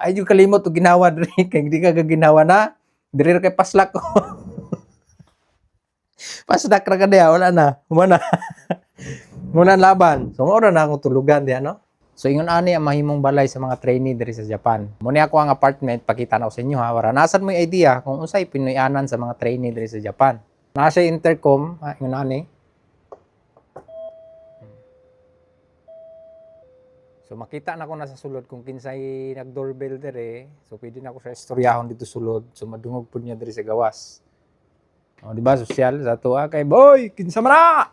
Ay jud kalimot og ginawa diri kay di ka ginawa na. Diri ra kay paslak ko. Paslak ra ka diha, wala na. Wala na. Muna ang laban. So mao ra na akong tulugan diha, no. So ingon ani ang mahimong balay sa mga trainee diri sa Japan. Muna ako ang apartment, pakita na ko sa inyo ha. Para nasan mo yung idea kung unsay Pinoyanan sa mga trainee diri sa Japan. Nasa intercom, ha, ingon ani. So makita na ko na sa sulod kung kinsay nag-doorbell dire. So pwede na ko sa istoryahon dito sulod. So madungog pud niya diri sa gawas. O, di ba sosyal sa ato ah, kay boy, kinsa man na?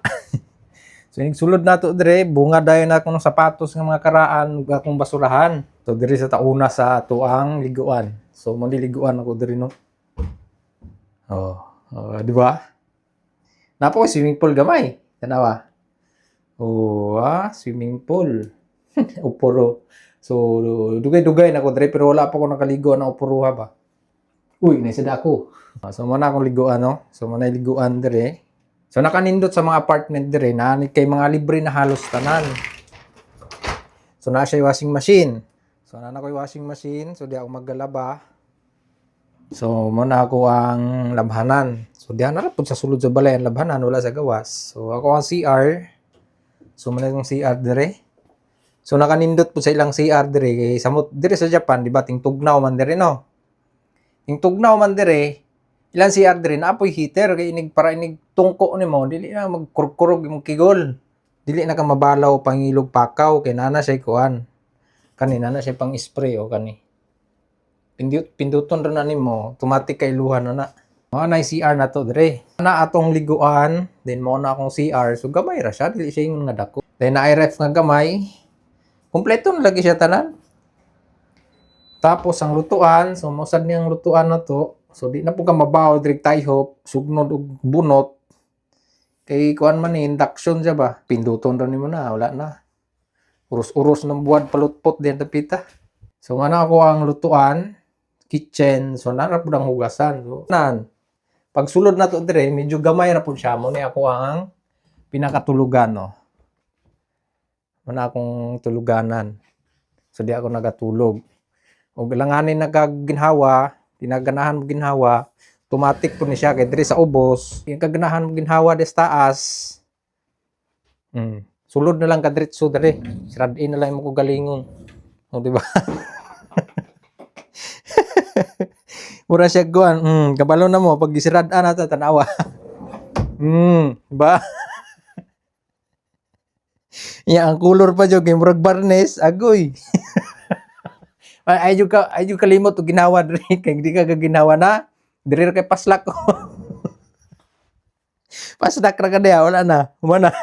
So inig sulod nato dire, bunga dayon ako ng sapatos nga mga karaan ug akong basurahan. So diri sa tauna sa atuang liguan. So mo liguan ako diri, no. Oh, di ba? Napo ko swimming pool gamay. Tanawa. Oh, ah, swimming pool. Uporo. So dugay-dugay na ko diri pero wala pa ko nakaligo na upuruha ba. Uy, naisada ako. Ah, so mo na akong liguan, no. So mo na liguan dire. So nakanindot sa mga apartment dire na kay mga libre na halos tanan. So naa siya washing machine. So naa na ko'y washing machine, so di ako maggalaba. So mo na ako ang labhanan. So diha na ra pud sa sulod sa balay ang labhanan, wala sa gawas. So ako ang CR. So mo na yung CR dire. So nakanindot po sa ilang CR dire kay samot dire sa Japan, di ba, ting tugnaw man dire, no. Ting tugnaw man dire, ilang CR dire naa poy heater kay inig para inig tungko nimo dili na magkurkurog imong kigol. Dili na ka mabalaw pangilog pakaw kay naa na siya kuan. Kani naa na siya pang spray o kani. Pindut pinduton ra na nimo, automatic kay iluhan na na. Mao na CR na to dire. Na atong liguan, then mao na akong CR. So gamay ra siya, dili siya ingon nga dako. Then na ref nga gamay. Kompleto na lagi siya tanan. Tapos ang lutuan, so mao sad niyang lutuan na to. So di na po ka mabaw diri tayhop, sugnod og bunot. Kay kuan man ni, induction siya ba. Pinduton ra nimo na, wala na. Uros-uros ng buwad palutpot diyan tapita. So nga na ako ang lutuan, kitchen, so nara pud ang hugasan. So, nan, pag sulod na to dire, medyo gamay ra pud siya mo ni ako ang pinakatulugan, no. Mo na akong tuluganan. So di ako nagatulog. Og langanin nagkaginhawa, tinaganahan mo ginhawa, automatic po ni siya kay diri sa ubos. Yung kaganahan mo ginhawa des taas. Sulod na lang ka diretso diri. Sirad-in na lang mo ko galingon. O, di ba? Mura siya kuan. Kabalo na mo pag gisirad-an na ta tanawa. Di ba? Ya, ang color pa jud kay murag barnes, agoy. Ay jud ka ay jud kalimot og ginawa diri kay di ka ginawa na. Diri ra kay paslak ko. Paslak ra ka diha, wala na. Wala na.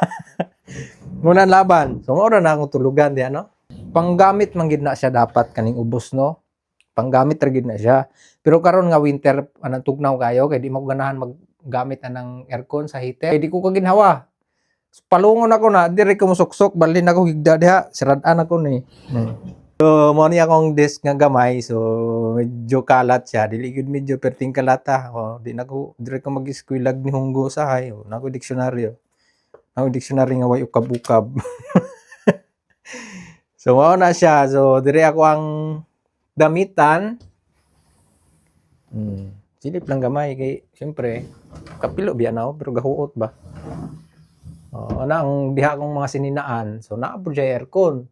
Muna ang laban. So mao ra na akong tulugan diha, no. Panggamit man gid na siya dapat kaning ubos, no. Panggamit ra gid na siya. Pero karon nga winter, anang tugnaw kayo kay di mo ganahan maggamit anang aircon sa heater. Kay di ko kaginhawa. Palungon ako na, diri ko musuksok, balhin ako higda diha, sirad-an ako ni. So, mo ni akong desk nga gamay, so medyo kalat siya, dili gyud medyo perting kalata. O, di na ko diri ko mag-eskwelag ni Hunggo sahay, o, na ko diksyonaryo. Na ko dictionary nga way ukab-ukab. So mao na siya. So diri ako ang damitan. Silip lang gamay kay siyempre kapilo biya na ako pero gahuot ba. Oh, ana ang diha akong mga sininaan. So naa pud siya aircon.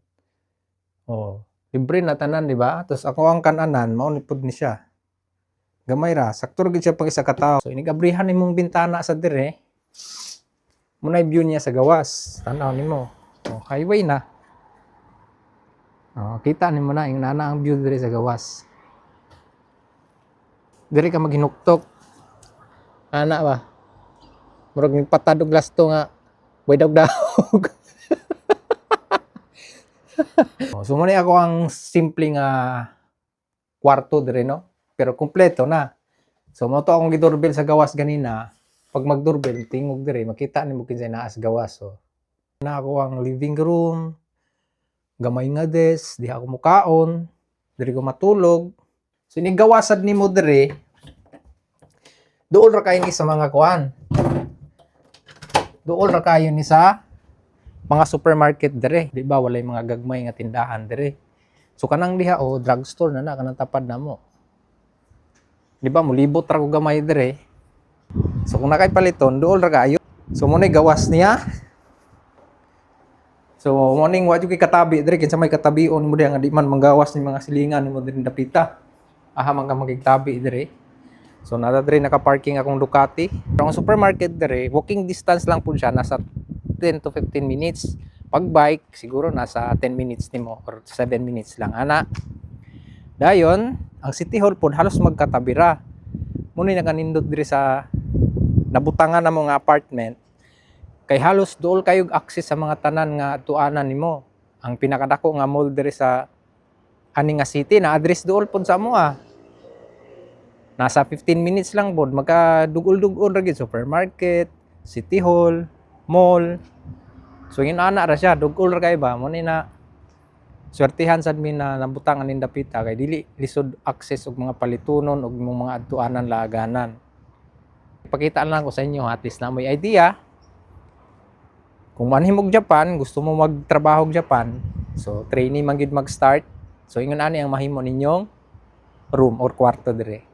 Oh, libre na tanan, di ba? Tapos ako ang kananan, mao ni pud ni siya. Gamay ra, sakto ra gid siya pang isa ka tawo. So inig abrihan nimong bintana sa dire, muna view niya sa gawas. Tanaw nimo. Oh, highway na. Oh, kita nimo na yung nana ang view dire sa gawas. Dire ka maghinuktok. Ana ba? Murag nagpatad og lasto nga way dawg-dawg. Oh, so muna ako ang simple nga kwarto dire, no. Pero kumpleto na. So mo to akong gidoorbell sa gawas ganina. Pag mag-doorbell, tingog dire, makita nimo kinsay naa sa gawas. So na ako ang living room, gamay nga desk, di ako mukaon, diri ko matulog. So inigawasad nimo dire, duol ra kayo ni sa mga kuan. Duol ra kayo ni sa mga supermarket dire. Di ba walay mga gagmay nga tindahan dire. So kanang diha oh, drugstore na na kanang tapad namo. Di ba mulibot ra ko gamay dire. So kung naa kay paliton, duol ra kaayo. So mo gawas niya. So morning wa jud kay katabi dire, kinsa may katabion mo diha nga di man manggawas ni mga silingan nimo diri dapita. Aha man ka magigtabi dire. So nada dire naka-parking akong Ducati. Pero ang supermarket dire, walking distance lang po siya, nasa 10 to 15 minutes. Pag bike, siguro nasa 10 minutes nimo or 7 minutes lang ana. Dayon, ang City Hall pod halos magkatabi ra. Muna nakanindot diri sa nabutangan na mo nga apartment kay halos duol kayog access sa mga tanan nga tuanan nimo. Ang pinakadako nga mall diri sa ani nga city na address duol pod sa amo ah. Nasa 15 minutes lang pod magka dugol-dugol ra gid, supermarket, City Hall, mall. So yun ana ra siya, dugol ra kay ba mo ni na swertihan sad mi na nabutang aning dapita kay dili lisod access og mga palitunon og mga adtuanan laaganan. Ipakita lang ko sa inyo, at least na may idea. Kung manhimog Japan, gusto mo magtrabaho og Japan, so trainee man gid mag-start. So ingon ani ang mahimo ninyong room or kwarto dire.